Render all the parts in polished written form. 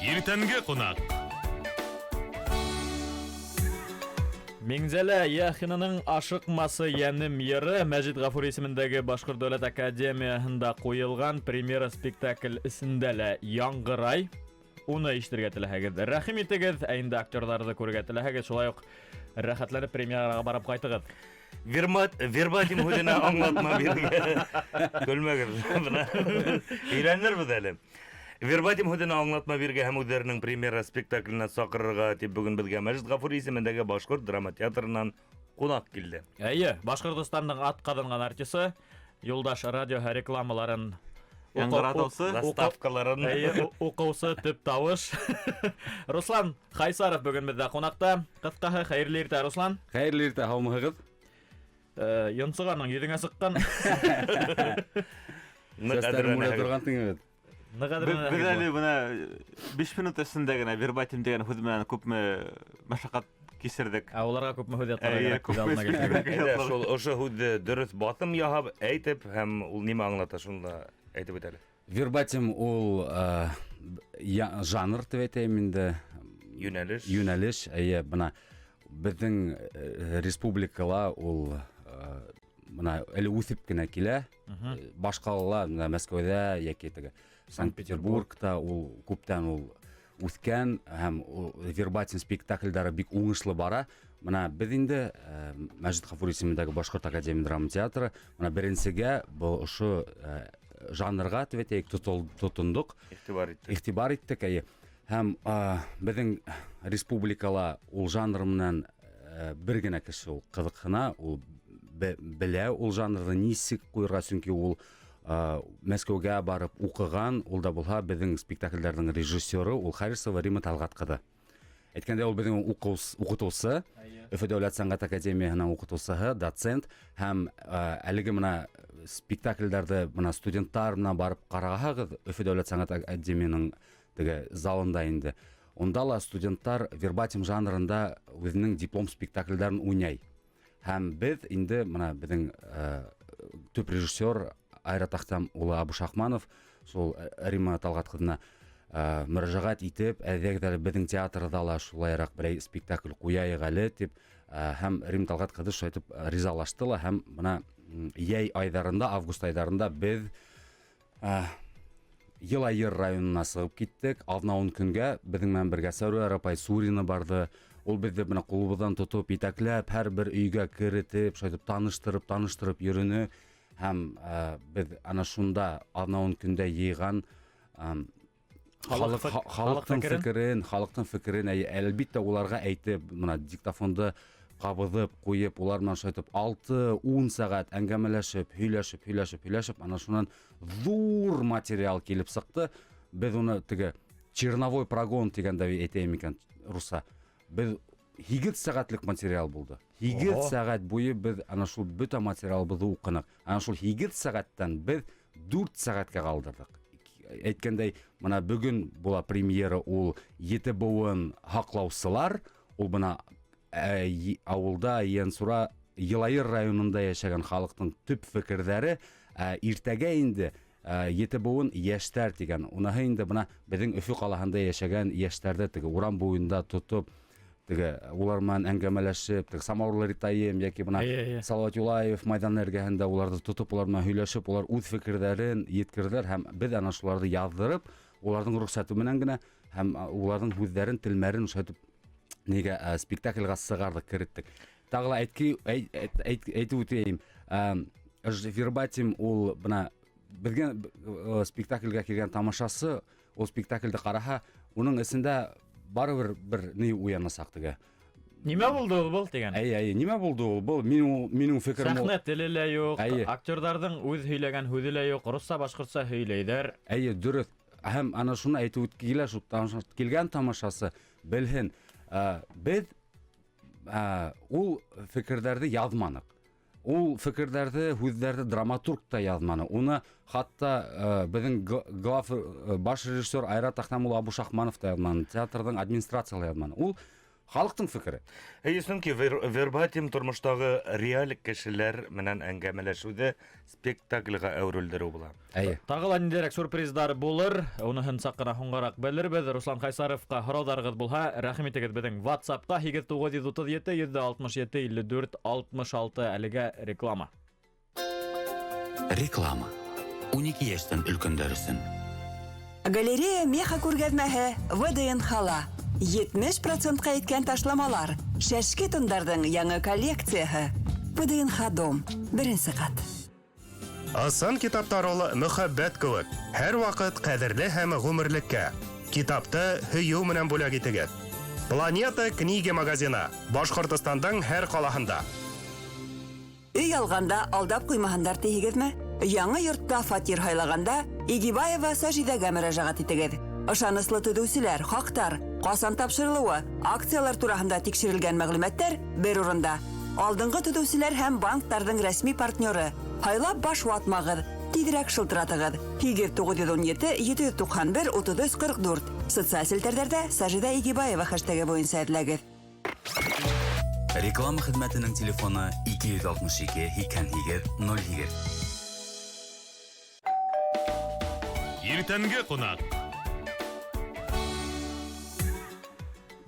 Иртәнге ҡунаҡ. Миңзәлә Яхинаның «Ашыҡмасы йәнем» йыры Мәжит Ғафури исемендәге Башҡорт дәүләт академияһында ҡуйылған премьера спектакль эсендә лә яңғырай. Уны ишетергә теләһәгеҙ, рәхим итегеҙ, ә инде актерҙарҙы күрергә теләһәгеҙ, шулай уҡ рәхәтләнеп премьераға барып ҡайтығыҙ. Вермат, вербатим һүҙенә аңлатма бирергә. Көлмәгеҙ. Бына өйрәнербеҙ әле. Вербатим һүҙенә аңлатма бирергә һәм үҙҙәренең премьера спектакленә саҡырырға тип бөгөн беҙгә Мәжит Ғафури исемендәге Башҡорт драма театрынан ҡунаҡ килде. Эйе, Башҡортостандың атҡаҙанған артисы, Юлдаш радиоһы рекламаларын Яңғыратыусы. Заставкаларын. Эйе, уҡыусы төп тауыш. Руслан Хайсаров бөгөн беҙҙә ҡунаҡта. Ҡыҫҡаһы, хәйерле иртә, Руслан. Хәйерле иртә, һаумыһығыҙ? Йонсоғаның йөҙөңә сыҡҡан. Ныҡ Сәстәрем үрә әҙерләнәһегеҙ. торған тиңегеҙ. Ныҡ Беҙ әҙерләнәһегеҙ. әле бына 5 минут эсендә генә вербатим тигән һүҙ менән күпме мәшәҡәт кисерҙек. Ә уларға күпме һүҙ ятҡан Эйе, кәрәк, күҙ күпме алдына килтерергә. Әйҙә, шул ошо һүҙҙе дөрөҫ баҫым яһап, әйтеп һәм ул нимә аңлата, шуны ла әйтеп үтәле. Вербатим ул жанр тип әйтәйем инде. Йүнәлеш. Йүнәлеш, эйе, бына беҙҙең республикала ул бына әле үҫеп кенә килә. Баш ҡалала, бына Мәскәүҙә йәки теге Санкт-Петербургта ул күптән ул үҫкән һәм ул вербатим спектакльдәре бик уңышлы бара. Бына беҙ инде Мәжит Ғафури исемендәге Башҡорт академия драма театры бына беренсегә был ошо жанрға тип әйтәйек тотондоҡ. Иғтибар иттек. Иғтибар иттек, эйе. Һәм беҙҙең республикала ул жанр менән бер генә кеше ул ҡыҙыҡһына, ул белә ул жанрҙы нисек ҡуйырға, сөнки ул Мәскәүгә барып уҡыған, ул да булһа беҙҙең спектаклдәрҙең режиссеры, ул Харисова Рима Талғат ҡыҙы. Әйткәндә, ул беҙҙең уҡытыусы, Өфө дәүләт сәнғәт академияһының уҡытыусыһы, доцент, һәм әлеге бына спектаклдәрҙе бына студенттар менән барып ҡараһағыҙ, Өфө дәүләт сәнғәт академияһының теге залында инде. Унда ла студенттар вербатим жанрында үҙенең диплом спектаклдәрен уйнай. Һәм беҙ инде бына беҙҙең төп режиссер Айрат Ахтам улы Абушахманов шул Рима Талғат ҡыҙына мөрәжәғәт итеп, әҙәк әле беҙҙең театрҙа ла шулайыраҡ берәй спектакль ҡуяйыҡ әле тип, һәм Рим Талғат ҡыҙы шулай итеп ризалашты ла, һәм бына йәй айҙарында, август айҙарында беҙ Йылайыр районына сығып киттек. Аҙна-ун көнгә беҙҙең менән бергә Сәүрә апай Сурина барҙы. Ул беҙҙе бына ҡулыбыҙҙан тотоп, етәкләп, һәр бер өйгә керетеп, шулай итеп таныштырып, таныштырып йөрөнө. Һәм беҙ ана шунда аҙна-ун көндә йыйған, Халыҡ халыҡтың халыҡ фекерен? фекерен, халыҡтың фекерен, әй, әлбиттә, уларға әйтеп, бына диктофонды ҡабыҙып ҡуйып, улар менән шулай итеп алты-ун сәғәт әңгәмәләшеп, һөйләшеп, һөйләшеп, һөйләшеп, ана шунан ҙур материал килеп сыҡты. Беҙ уны теге черновой прогон тигәндә әйтәйем икән русса. Беҙ 8 сәғәтлек материал булды. 8 сәғәт буйы беҙ ана шул бөтә материалыбыҙҙы уҡыныҡ. Ана шул 8 сәғәттән беҙ 4 сәғәткә ҡалдырҙыҡ. Әйткәндәй, бына бөгөн була премьера, ул 7 быуын һаҡлаусылар, ул бына ауылда Ейәнсура Йылайыр районында йәшәгән халыҡтың төп фекерҙәре, иртәгә инде, 7 быуын йәштәр тигән. Уныһы инде бына беҙҙең Өфө ҡалаһында йәшәгән йәштәрҙе теге урам буйында тотоп, теге улар менән әңгәмәләшеп, теге Самауырлы Ритайым йәки бына Эйе, эйе. Салауат Юлаев майҙаны эргәһендә уларҙы тотоп, улар менән һөйләшеп, улар үҙ фекерҙәрен еткерҙеләр һәм беҙ ана шуларҙы яҙҙырып, уларҙың рөхсәте менән генә һәм уларҙың һүҙҙәрен, телмәрен ошо итеп нигә, спектакльгә сығарҙыҡ, кереттек. Тағы ла әйтеп үтәйем. Вербатим ул бына беҙгә, спектакльгә килгән тамашасы, ул спектакльде ҡараһа, уның эсендә барыбер бер ни уянасаҡ теге. Нимә булды ул был тигән? Әй, әй, нимә булды ул? Был минең фекерем ул. Сәхнә теле лә юҡ, Әйе. актерҙарҙың үҙ һөйләгән һүҙе лә юҡ, русса, башҡортса һөйләйҙәр. Әйе, дөрөҫ. Һәм ана шуны әйтеп үткем килә, шул килгән тамашасы белһен. Беҙ, ул фекерҙәрҙе яҙманыҡ. Ул фекерҙәрҙе, һүҙҙәрҙе драматург та яҙманы. Уны хатта, беҙҙең глав, баш режиссер Айрат Ахтам улы Абушахманов та яҙманы, театрҙың администрацияла яҙманы. Ул Халыҡтың фекере. Әйе, сөнки вербатим тормоштағы реаль кешеләр менән әңгәмәләшеүҙе спектакльгә әүерелдереү була. Әйе. Тағы ла ниндәйерәк сюрприздар булыр, уныһын саҡ ҡына һуңғараҡ белербеҙ. Руслан Хайсаровҡа һорауҙарығыҙ булһа, рәхим итегеҙ беҙҙең WhatsApp-ҡа 8937 167 54 66. Әлегә реклама. Реклама. 12 йәштән өлкәндәр өсөн. Галерея меха күргәҙмәһе ВДНХ-ла. 70%-ҡа еткән ташламалар. Шәшке тундарҙың яңы коллекцияһы. ВДНХ дом. Беренсе ҡат. Ысын китаптар ул мөхәббәт кеүек. Һәр ваҡыт ҡәҙерле һәм ғүмерлеккә. Китапты һөйөү менән бүләк итегеҙ. Планета книги магазины Башҡортостандың һәр ҡалаһында. Өй алғанда алдап ҡуймаһындар тиһегеҙме? Яңы йортта фатир һайлағанда Игибаева Сажиҙәгә мөрәжәғәт итегеҙ. Ышаныслы төҙөүселәр, хаҡтар, ҡасан тапшырылыуы, акциялар тураһында тикшерелгән мәғлүмәттәр бер урында. Алдынғы төҙөүселәр һәм банктарҙың рәсми партнеры. Һайлап баш ватмағыҙ, тиҙерәк шылтыратығыҙ. 8917 791 33 44. Социаль селтәрҙәрҙә Сажиҙә Игибаева хэштеги буйынса эҙләгеҙ. Реклама хеҙмәтенең телефоны 262 88 08. Иртәнге ҡунаҡ.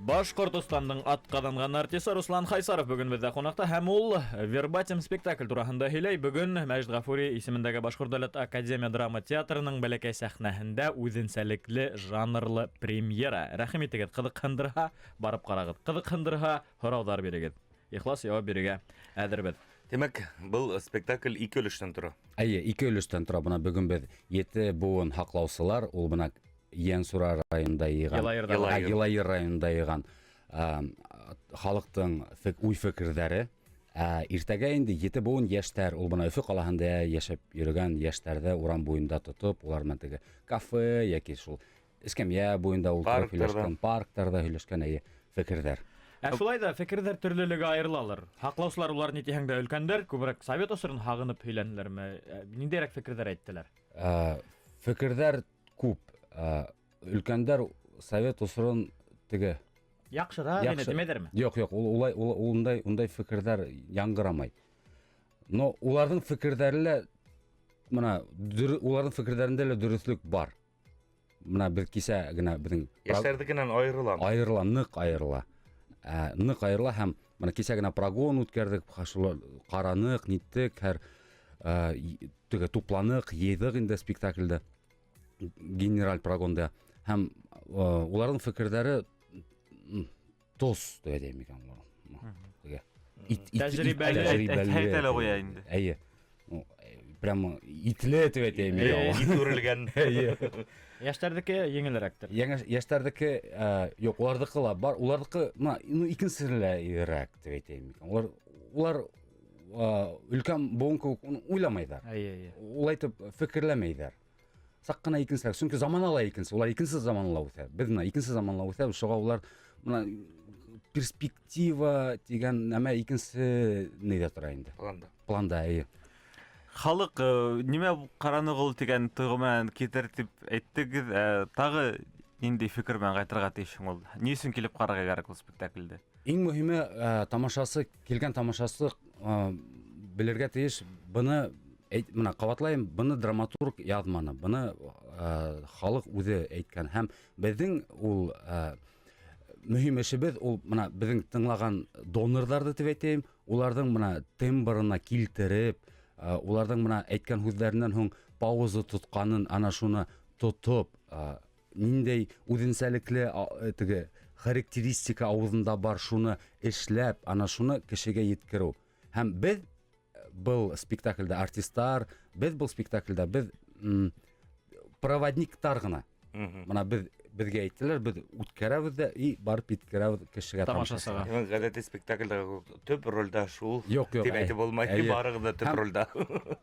Башҡортостандың атҡаҙанған артисы Руслан Хайсаров бөгөн беҙҙә ҡунаҡта, һәм ул Вербатим спектакль тураһында һөйләй. Бөгөн Мәжит Ғафури исемендәге Башҡорт дәүләт академия драма театрының бәләкәй сәхнәһендә үҙенсәлекле жанрлы премьера. Рәхим итегеҙ, ҡыҙыҡһындырһа барып ҡарағыҙ, ҡыҙыҡһындырһа һорауҙар бирегеҙ. Ихлас яуап бирергә әҙербеҙ. Тимәк, был спектакль ике өлөштән тора. Әйе, ике өлөштән тора. Бына бөгөн беҙ 7 быуын һаҡлаусылар, ул бына Йәнсура районында йыйған, Йылайырҙа. Йылайыр районында йыйған халыҡтың уй-фекерҙәре. Иртәгә инде 7 быуын йәштәр, ул бына Өфө ҡалаһында йәшәп йөрөгән йәштәрҙе урам буйында тотоп, улар менән теге кафе йәки шул эскәмйә буйында ултырып һөйләшкән, парктарҙа һөйләшкән, әйе, фекерҙәр. Шулай ҙа фекерҙәр төрлөлөгө айырылалыр. Һаҡлаусылар улар ни тиһәң дә өлкәндәр, күберәк совет осорон һағынып һөйләнеләрме? Ниндәйерәк фекерҙәр әйттеләр? Фекерҙәр күп. Өлкәндәр совет осорон теге яҡшыраҡ ине тимәйҙәрме? Юҡ, юҡ, ул, улай, ул, ундай, ундай фекерҙәр яңғырамай. Но уларҙың фекерҙәре лә, бына, уларҙың фекерҙәрендә лә дөрөҫлөк бар. Бына беҙ кисә генә беҙҙең Йәштәрҙекенән айырыла. Айырыла, ныҡ айырыла. Ныҡ айырыла һәм бына кисә генә прогон үткәрҙек, шул ҡараныҡ, ниттек, һәр, теге тупланыҡ, йыйҙыҡ инде спектаклде, генераль прогонда. Һәм уларҙың фекерҙәре тос тип әйтәйем икән улар. Теге Тәжрибәле. тәжрибәле. Әйтә лә ҡуя инде. Әйе. Прямо итле тип әйтәйем икән. Ит үрелгән. Әйе. Йәштәрҙеке еңелерәктер. Йәштәрҙеке, юҡ, уларҙыҡы ла бар, уларҙыҡы, мына, икенсе лә ирәк тип әйтәйем икән. Улар, өлкән быуын кеүек уны уйламайҙар. Әйе, әйе. Улай итеп фекерләмәйҙәр. Саҡ ҡына икенселәр, сөнки замана ла икенсе, улар икенсе заманала үҫә. Беҙ мына икенсе заманала үҫәбеҙ, шуға улар мына перспектива тигән нәмә икенсе нейҙә тора инде. Планда. Планда, әйе. Халыҡ, нимә ҡараныҡ ул тигән тойғо менән китер тип әйттегеҙ, тағы ниндәй фекер менән ҡайтырға тейешһең ул? Ни өсөн килеп ҡарарға кәрәк ул спектаклде? Иң мөһиме, тамашасы, килгән тамашасы, белергә тейеш, быны бына ҡабатлайым, быны драматург яҙманы, быны, халыҡ үҙе әйткән. Һәм беҙҙең ул, мөһим эшебеҙ ул бына беҙҙең тыңлаған донорҙарҙы тип әйтәйем, уларҙың бына тембрына килтереп, уларҙың бына әйткән һүҙҙәренән һуң пауза тотҡанын, ана шуны тотоп, ниндәй үҙенсәлекле, теге характеристика ауыҙында бар, шуны эшләп, ана шуны кешегә еткереү. Һәм беҙ был спектакльдә артисттар, беҙ был спектакльдә беҙ, проводниктар ғына. Бына беҙгә әйттеләр, беҙ үткәрәбеҙ ҙә и барып еткерәбеҙ кешегә Тамашасыға. тамашасыға. Demek ғәҙәти спектакльдә төп ролдә шул Юҡ, юҡ, тип әйтеп булмай, әйе. барығыҙ да төп Һәм ролдә.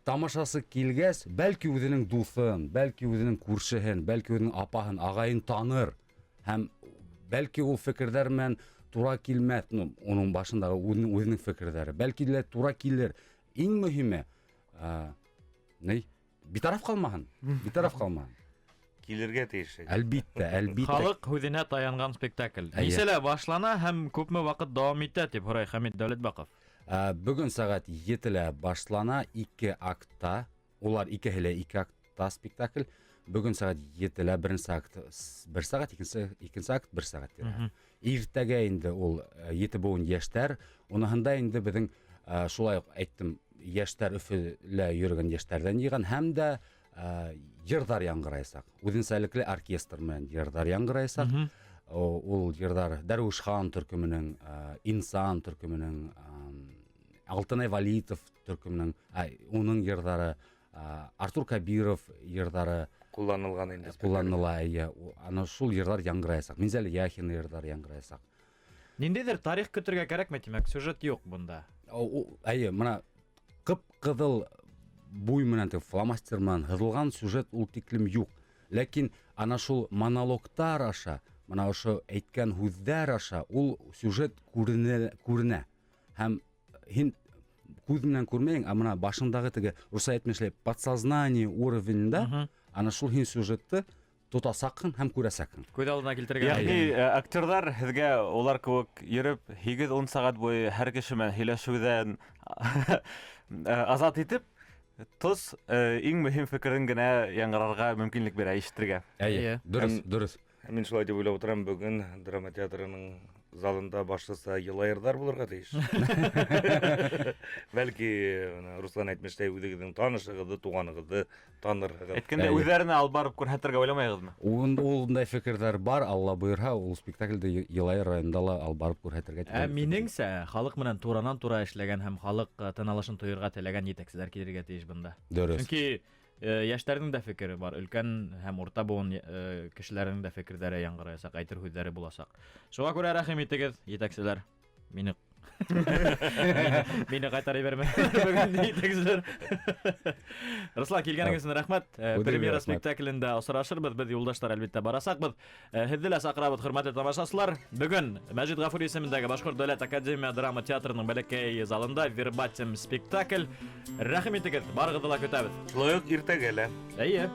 Тамашасы килгәс, бәлки үҙенең дуҫын, бәлки үҙенең күршеһен, бәлки үҙенең апаһын, ағайын таныр. Һәм бәлки ул фекерҙәр менән тура килмәҫ, ну, уның башындағы үҙенең фекерҙәре, бәлки лә тура килер. Иң мөһиме, ни? Битараф ҡалмаһын. Битараф ҡалмаһын. Килергә тейеш. Әлбиттә, әлбиттә. Халыҡ һүҙенә таянған спектакль. Әйе. Нисәлә башлана һәм күпме ваҡыт дауам итә, тип һорай Хәмит Дәүләтбаҡов. Бөгөн сәғәт 7-лә башлана, 2 актта. Улар икеһе лә 2 актта спектакль. Бөгөн сәғәт 7-лә беренсе акт 1 сәғәт, икенсе акт 1 сәғәт тирәһе. Иртәгә инде ул 7 быуын йәштәр. Уныһында инде беҙҙең, шулай уҡ әйттем, йәштәр Өфөлә йөрөгән йәштәрҙән йыйған һәм дә, йырҙар яңғыраясаҡ. Үҙенсәлекле оркестр менән йырҙар яңғыраясаҡ. Ул йырҙар Дәрүиш Хан төркөмөнөң, Инсан төркөмөнөң, Алтынай Валитов төркөмөнөң, уның йырҙары, Артур Кабиров йырҙары Ҡулланылған инде. Ҡулланыла, эйе. Ана шул йырҙар яңғыраясаҡ. Минзәлә Яхин йырҙары яңғыраясаҡ. Ниндәйҙер тарих көтөргә кәрәкме, тимәк, сюжет юҡ бында. Эйе, мына ҡып-ҡыҙыл буй менән, теге фломастер менән һыҙылған сюжет ул тиклем юҡ. Ләкин ана шул монологтар аша, мына ошо әйткән һүҙҙәр аша ул сюжет күренә. Һәм һин күҙ менән күрмәйһең, ә мына башыңдағы теге русса әйтмешләй подсознание уровеньда ана шул һин сюжетты тотасаҡһың һәм күрәсәкһең. Күҙ алдына килтергән. Йәғни, актерҙар һеҙгә улар кеүек йөрөп һигеҙ-ун сәғәт буйы һәр кеше менән һөйләшеүҙән азат итеп, тос, иң мөһим фекерен генә яңғырарға мөмкинлек бирә ишетергә. Эйе, Эйе. дөрөҫ, Һәм дөрөҫ. Мин шулай тип уйлап ултырам, бөгөн драма театрының залында башлыса йылайырҙар булырға тейеш. Бәлки, мына Руслан әйтмешләй, үҙегеҙҙең танышығыҙҙы, туғанығыҙҙы танырһығыҙ. Әйткәндә, Әйе. үҙҙәренә алып барып күрһәтергә уйламайһығыҙмы? Ундай фекерҙәр бар, Алла бойорһа, ул спектаклде Йылайыр районында ла алып барып күрһәтергә тигән фекер. Минеңсә, халыҡ менән туранан-тура эшләгән һәм халыҡ, тын алышын тойорға теләгән етәкселәр килергә тейеш бында. Дөрөҫ. Сөнки, йәштәрҙең дә фекере бар, өлкән һәм урта быуын, кешеләренең дә фекерҙәре яңғыраясаҡ, әйтер һүҙҙәре буласаҡ. Шуға күрә рәхим итегеҙ, етәкселәр. Мине ҡайтар ебәрмә. Бөгөн етәкселәр. Руслан, килгәнегеҙ өсөн рәхмәт. Үҙегеҙгә Премьера рәхмәт. спектаклендә осрашырбыҙ. Беҙ юлдаштар әлбиттә барасаҡбыҙ. Һеҙҙе лә саҡырабыҙ, хөрмәтле тамашасылар. Бөгөн Мәжит Ғафури исемендәге Башҡорт дәүләт академия драма театрының бәләкәй залында Вербатим спектакль. Рәхим итегеҙ, барығыҙҙы ла көтәбеҙ. Шулай уҡ иртәгә лә. Эйе.